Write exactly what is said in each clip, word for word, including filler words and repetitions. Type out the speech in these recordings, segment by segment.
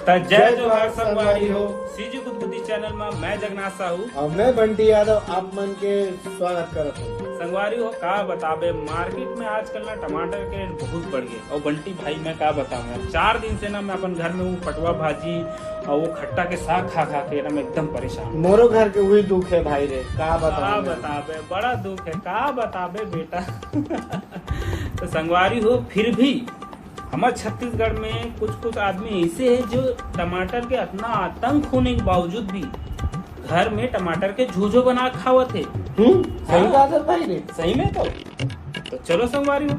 त जय जोहार संगवारी हो। सीजी गुदगुदी चैनल में मैं जगन्नाथ साहू। अउ मैं बंटी यादव आप मन के स्वागत करत हूँ। संगवारी हो, का बताबे, मार्केट में आजकल ना टमाटर के रेट बहुत बढ़ गए। अउ बंटी भाई, मैं का बताऊँ यार, चार दिन से ना मैं अपन घर में वो पटवा भाजी अउ वो खट्टा के साग खा खा के ना मैं एकदम परेशान हूँ। मोरो घर के वही दुख है भाई रे, का का बताऊँ मैं? बताबे, बड़ा दुख है, का बताबे बेटा। तो संगवारी हो, फिर भी हमर छत्तीसगढ़ में कुछ कुछ आदमी ऐसे है जो टमाटर के इतना आतंक होने के बावजूद भी घर में टमाटर के झोझो बना के खावत है। हम्म, सही हाँ। बात है भाई रे। सही में तो। तो चलो संगवारी हो,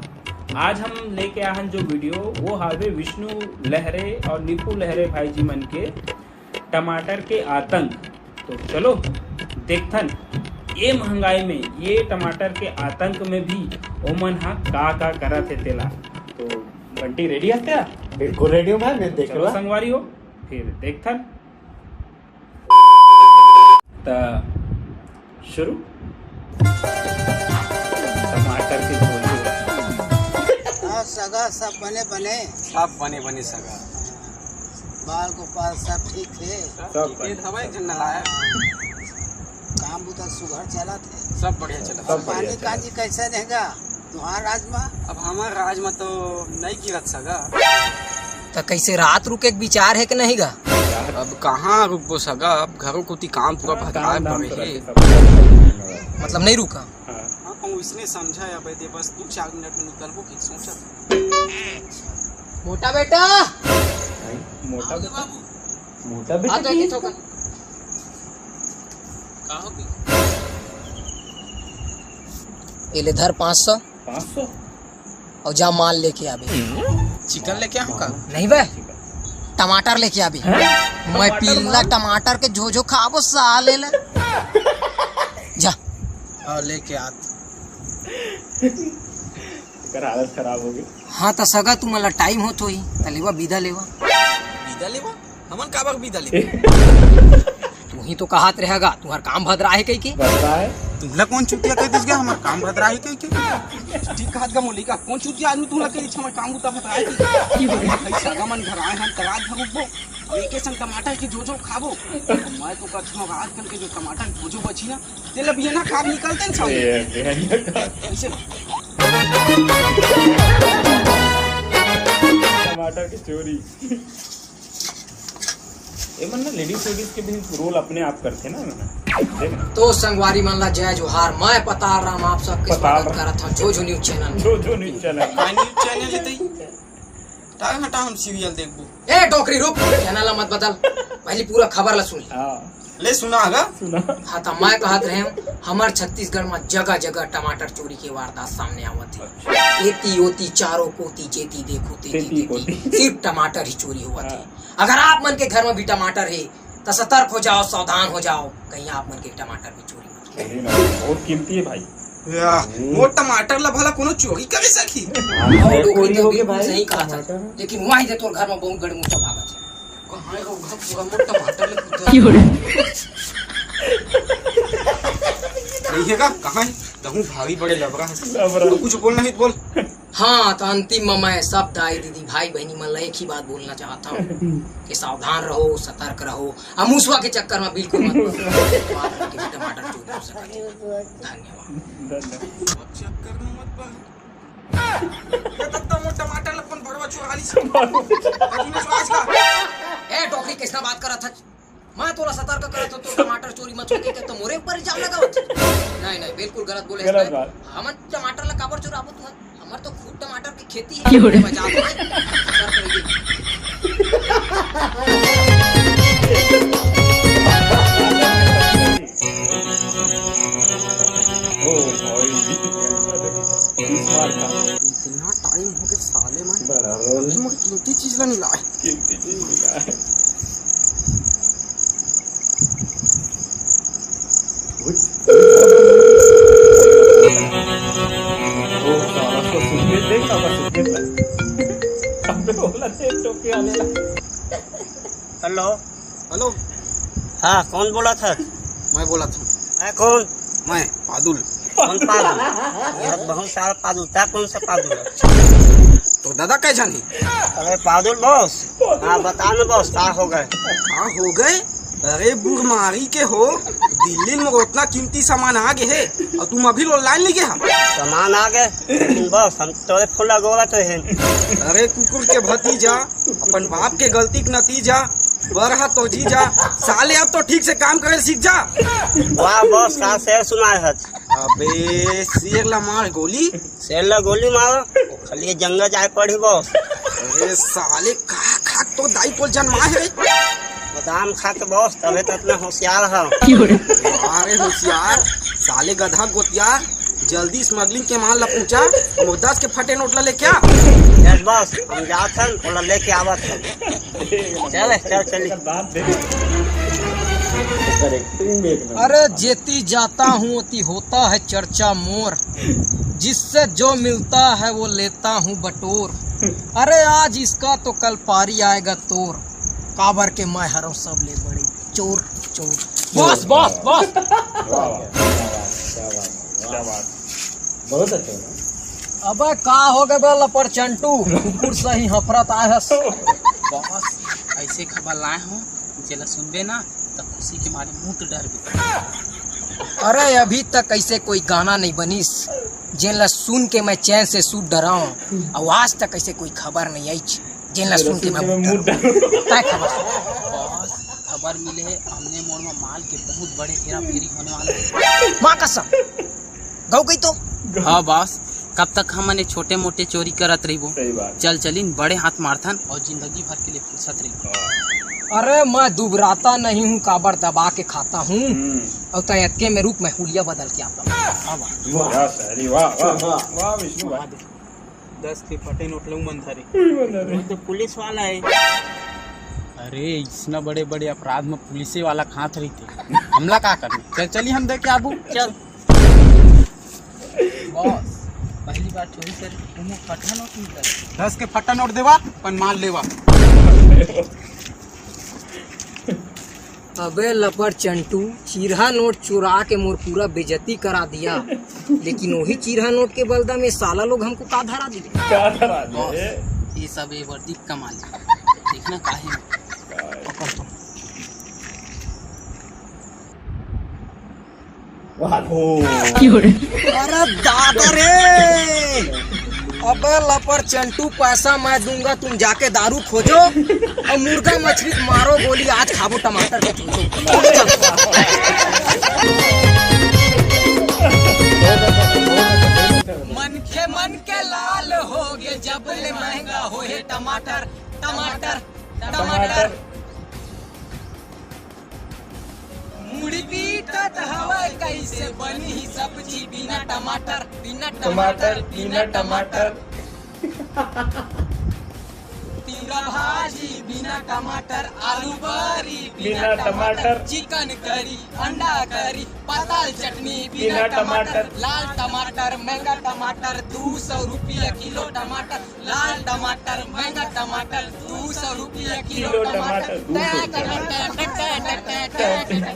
आज हम लेके आए हैं जो वीडियो, वो हावे विष्णु लहरे और निपु लहरे भाई जी मन के टमाटर के आतंक। तो चलो देखथन, ये महंगाई में, ये टमाटर के आतंक में भी ओमन हा का का करत हे तेला। तो बंटी, रेडी हस तेला? बिल्कुल रेडी हूँ भाई, मैं देख चलो लूँगा। संगवारी हो, फिर देखथन। त शुरू। टमाटर के झोल। हाँ, सगा सब बने बने। सब बने बने सगा। बाल गोपाल सब ठीक है। सब ठीक है, बने। हवा एक झन नलाया। काम बुता सुघर चलत है। सब बढ़िया चलत। सब बढ़िया पानी चलत। काजी कैसे रहेगा? तुहार राज म? अब हमर राज म तो नइ गिरत सगा। त कइसे रात रुके के विचार हे कि नहीं गा? अब कहाँ रुकबो सगा, अब घरो कोती काम पूरा हाँ, भटकाए काम धाम पड़े तो हे। रहते सब। मतलब नहीं रुका? हाँ। हाँ, कहूँ इसने समझा या बे दे, बस दू चार मिनट में निकलबो कि सोचा। मोटा बेटा। भाई, मोटा आओ बेटा। बाबू। मोटा बेटा हाँ, तो की? एक ठो का। का हो गई? ये ले धर पाँच सौ। पाँच सौ? अउ जा माल लेके आबे। चिकन लेके आऊं का? नहीं बे, टमाटर लेके आबे। हैं? मैं टमाटर पीला माल? टमाटर के झोझो खाबो साले ले। जा। हाँ, लेके आत। एकर हालत खराब हो गई। हाँ, त सगा तुमन ला टाइम होत होही, त लेवा, बिदा लेवा। बिदा लेवा? हमन काबर बिदा लेबो? तुही तो कहत रहेगा, तुहर काम भदरा हे कहिके। भदरा हे? तुमला कौन चुतिया कह दिस गा, हमर काम भदरा हे कहिके? ठीक कहत गा मोर लइका, कौन चुतिया आदमी तुमला कह दिस, हमर काम बुता भदरा हे कहिके? भाई सगा मन घर आए हन, त रात भर रुकबो, अब एके संग टमाटर के जो जो खाबो। मैं तो कहत हूँ, रात कन के जो टमाटर के जो जो बची ना, तेला बिहना खा के निकलते हैं साले। ए, बिहनिया खा। कैसे? टमाटर की चोरी। ये मन ना लेडीज वेडीज के भी रोल अपने आप करते ना, ना। देख ना। तो संगवारी मन ला जय जोहार, मैं पताल राम आप सबके पताल स्वागत राम। करत हूँ जो जो न्यूज चैनल। जो जो न्यूज चैनल। मैं न्यूज चैनल लेते ही। टांग हटा, हम सीरियल देखबो। ए डोकरी, रुक, चैनल ला मत बदल, पहली पूरा खबर ला सुन ले। हाँ। ले सुना हगा। सुना। हाँ, त मैं कहत रहे हूँ, हमर छत्तीसगढ़ में जगह जगह टमाटर चोरी के वारदात सामने आवत हे। एती ओती चारों कोती जेती देखो तेती तेती तेती। कोती। सिर्फ टमाटर ही चोरी होवत हे। हाँ। अगर आप मन के घर में भी टमाटर हे, त सतर्क हो जाओ, सावधान हो जाओ, कहीं आप मन के टमाटर भी चोरी मत हो। चोरी ना हो। बहुत कीमती है भाई। या, हम्म। मोर टमाटर ला भला कोनो चोरी करे सकही? हाँ, और डोकरी चोरी तो होगे बिल्कुल भाई, सही कहा था। टमाटर। लेकिन वहीं से तोर घर में बहुत गड़े मुंह भागत है। कहाँ है वो घर पूरा मोर टमाटर ले कुत्ता? क्यों रे? नहीं है का? कहाँ है? दहू भारी बड़े लबरा है। लबरा। तो कुछ बोल नहीं बोल। हाँ, त अंतिम में मैं सब दाई दीदी भाई बहनी मन ला एक ही बात बोलना चाहत हूँ कि सावधान रहो, सतर्क रहो, अउ मुसवा के चक्कर में बिल्कुल मत पड़ो। टमाटर चोरी हो सकत हे। धन्यवाद। धन्यवाद। चक्कर में मत पड़। ये तब तो मोर टमाटर ला अपन भड़वा चुरा ली। अभी में स्वास का। ए, डोकरी, कैसना बात करत हस? मैं तोला सतर्क करत हूँ, तोर टमाटर चोरी मत होके, तो मोरे ऊपर इल्जाम लगावत। नहीं, नहीं, बिल्कुल गलत बोले गलत हस। बात। हमन टमाटर ला काबर चुराबो तू? हमर तो खुद टमाटर की खेती है, क्यों रे? मैं जात हूँ। सतर्क रहिए। ओ भाई, इस बार का। इतना टाइम हो गया साले मन। बड़ा रोल। मोर कीमती चीज ला नहीं लाए। कीमती चीज नहीं लाए। ओ, साला तो सुनने दे, साला सुनने दे। अबे बोला थे टोपी वाले ला। हेलो। हेलो। हाँ, कौन बोलत हस? मैं बोलत हूँ। मैं कौन? मैं पादुल। कौन पादुल? ये बहुत सारा पादुल। तैं कौन सा पादुल है? तो दादा कै जानी? अरे पादुल बॉस। हाँ, बता ना बॉस, का हो गए? का हो गए? अरे बुढ़मारी के हो, दिल्ली में ओतना कीमती सामान आ गे हे अउ तुम अभी लो लाइन नहीं गे हा? सामान आ गे, लेकिन बॉस, हम तोरे फोन लगोला तो है। अरे कुकुर के भतीजा, अपन बाप के गलती के नतीजा, बरहा तो जीजा, साले अब तो ठीक से काम करे सीख जा। वाह बॉस, का शेर सुनाए हस। अबे शेर ला मार गोली। शेर ला गोली मारो, खाली जंगल जाए पड़ी बॉस। अरे साले का खा तो दाई कोल जन्मा है रे। बादाम खा के बॉस, तबे तो इतना होशियार है। अरे होशियार, साले गधा गोतिया, जल्दी स्मगलिंग के माल ला पहुंचा, हम दस के फटे नोट ला लेके आ। यस बॉस, हम जात हन, ओला लेके आवत हन। चल, चल, चली। अरे जेती जाता हूँ ओती होता है चर्चा मोर, जिससे जो मिलता है वो लेता हूँ बटोर। अरे आज इसका तो कल पारी आएगा तोर, काबर के मैं हरों सबले बड़े चोर, चोर। बस, बस, बस। वाह, वाह, क्या बात है, क्या बात है, क्या बात है। बहुत अच्छा है। अबे का हो गए बे लपर चंटू, कुकुर सही हफरत आए हस। बॉस, ऐसे खबर लाए हूँ, जेला सुनबे ना त खुशी के मारे मुंह तो डर भी। अरे अभी तक ऐसे कोई गाना नहीं बनिस जेन ला सुन के मैं चैन से सूत डराऊं, अउ आज तक ऐसे कोई खबर नहीं आई जेन ला सुन के मैं मुंह डराऊं। तय खबर सुन। बॉस, खबर मिले है, हमने मोड़ में माल के बहुत बड़े हेरा फेरी होने वाला है। माँ कसम, गौ गई तो। हाँ बॉस, कब तक हमन ये छोटे मोटे चोरी करत रहिबो? सही बात। चल चलिन बड़े हाथ मारथन और जिंदगी भर के लिए फुर्सत रही। अरे मैं दुबराता नहीं हूँ, काबर दबा के खाता हूँ। हम्म। और तय अतके में रुक, मैं हुलिया बदल के आता हूँ। हाँ बॉस। वाह, वाह, वाह, वाह, वाह, विष्णु भाई। दस के फटे नोट लऊ मन धरे। वही मन धरे। वो तो पुलिस वाला है। अरे, इसना बड़े बड़े अपराध में पुलिसे वाला खात रहिथे, हमला का करना? चल, चली हम दे के आबू। चल। बॉस, पहली बार चोरी करे, तुम फटा नोट निकाल। दस के फटा नोट देवा, अपन माल लेवा। अबे लपर चंटू, चीरहा नोट चुरा के मोर पूरा बेइज्जती करा दिया, लेकिन वही चीरहा नोट के बलदा में साला लोग हमको का धरा दिया? क्या धरा दिया बॉस, ये? ये सब ये वर्दी कमाल है। देखना काहे में। पकड़ तुम। वाह। अरे दादा रे, अबे लपर चंटू, पैसा मैं दूंगा, तुम जाके दारू खोजो और मुर्गा मछली मारो गोली, आज खाबो टमाटर के चूचो। मन के मन के लाल हो गए, जब ले महंगा हो है टमाटर, टमाटर, टमाटर। मुड़ी पीटत हवय, कैसे बनी ही सब्जी बिना टमाटर, बिना टमाटर, टमाटर, बिना बिना टमाटर। टमाटर। तिवरा भाजी बिना टमाटर, आलू बरी बिना बिना टमाटर, टमाटर। चिकन करी, अंडा करी, पताल चटनी बिना बिना टमाटर, टमाटर। लाल टमाटर, महंगा टमाटर, दू सौ रुपया किलो टमाटर। लाल टमाटर, महंगा टमाटर, दू सौ रुपया किलो किलो टमाटर। टमाटर, दू सौ रुपया।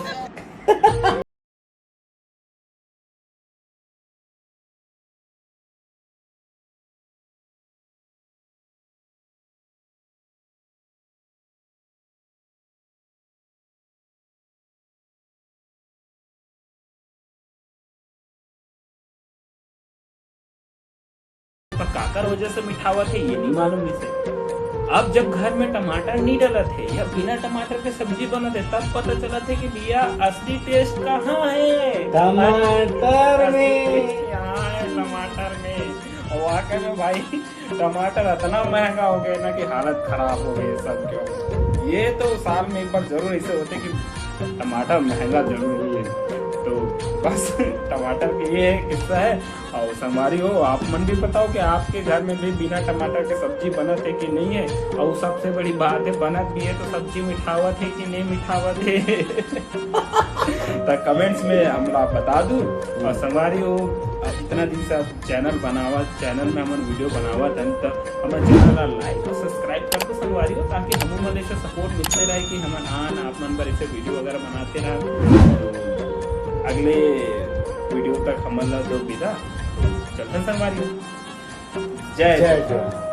पर काकर वजह से मिठावत हे, ये नहीं मालूम इसे। अब जब घर में टमाटर नहीं डलत हे या बिना टमाटर के सब्जी बनत हे, तब पता चलत हे कि भैया, असली टेस्ट कहाँ हे? टमाटर असली में। टेस्ट यहाँ हे, टमाटर में। और वाकई में भाई, टमाटर इतना महंगा हो गया ना कि हालत खराब हो गई है सबके। ये तो साल में एक बार जरूर ऐसे होते कि टमाटर महंगा जरूर हुए। तो बस, टमाटर के ये किस्सा है। और संगवारी हो, आप मन भी बताओ कि आपके घर में भी बिना टमाटर के सब्जी बनत हे कि नहीं हे। और सबसे बड़ी बात है, बनत भी है तो सब्जी मिठावत हे कि नहीं मिठावत हे। तो कमेंट्स में हमला बता दू। और संगवारी हो, इतना दिन से आप चैनल बनावत, चैनल में हमन वीडियो बनावत हन, त हमर चैनल ला लाइक और सब्सक्राइब कर दो संगवारी हो, ताकि हमू मन ऐसे सपोर्ट मिलते रहे कि हमन आन आप मन बर ऐसे वीडियो वगैरह बनाते रह। तो अगले वीडियो तक हमन ला दो विदा। तो चलते हैं संगवारी हो। जय जय जवान। जवान।